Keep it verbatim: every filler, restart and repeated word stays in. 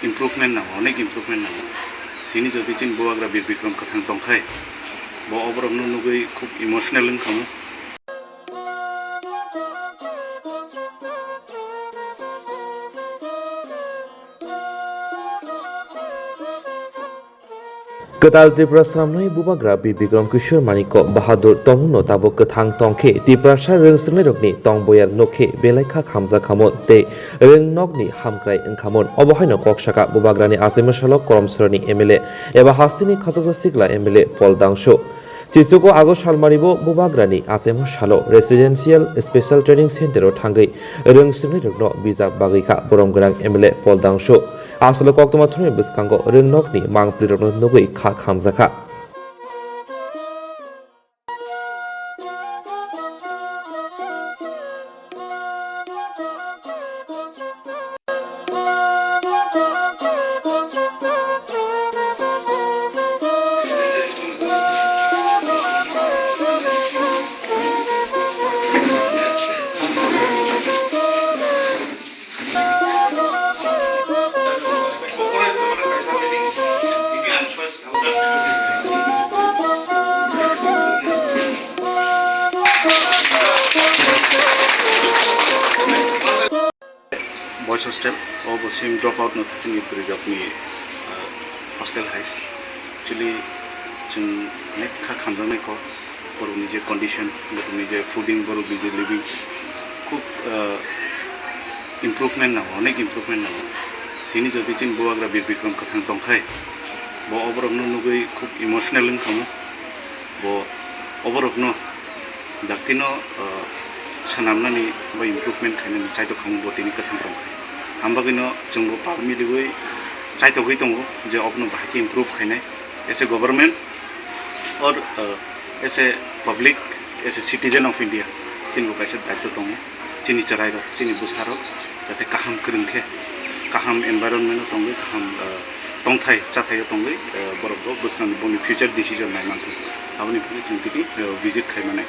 Improvement nango, onek improvement nango. Tini jodi chini Bubagra Bir Bikram kwthang tongkhai, bo oborokno nugwi khub emotional wngkhamu. Kwtal Tripura swnamnai Bubagra Bir Bikram Kishore Manikya Bahadur tongmungno tabuk kwthang tongkhe Tiprasa rwngswrwngnairokni tongboyar nukhe belai kha khamjak khamon tei rwngnokni hamkrai wngkhamon. Obo haino kok sakha Bubagrani achaima salo Koromsorani M L A eba hasteni khachuksa sikla M L A Paul Dangsu. Chichugo August salmaribo Bubagrani achaima salo Residential Special Training Center o thangwi rwngswrwngnairokno bijap bagwi kha borom gwnang M L A Paul Dangsu. Aswk koktwma thumni bwskango rwngnokni mangpilirokno nugwi kha khamjakha. Boys hostel, o bo sim drop out no thasing ni bwrwi rok ni, ah, hostel hai. Actually, chwng onek kha khamjaknai kok. Borokni je condition, borokni je fooding, borokni je living, khub, ah, improvement nango, onek improvement nango. Tini jodi chini Bubagra Bir Bikram kwthang tongkhai, bo oborokno nugwi khub emotional wngkhamu. Bo oborokno daktino, ah, swnamnani ba improvement khainani chaitok khamu bo tini kwthang tongkhai. Ambagwino chwngbo pal miliwi chaitogwi tongo je obono bahai khe improve khainai. As a government, or, uh, as a public, as a citizen of India, chini bo kaisa daityo tongo, chini chwrairok, chini bwsarok jate kaham kwrwng khe, kaham environment o tongwi, kaham, uh, tongthai chathaio tongwi, uh, borok bo bwskangni boni future decision nai manthung. Aboni bagwi chwng tini, uh, visit khai manai.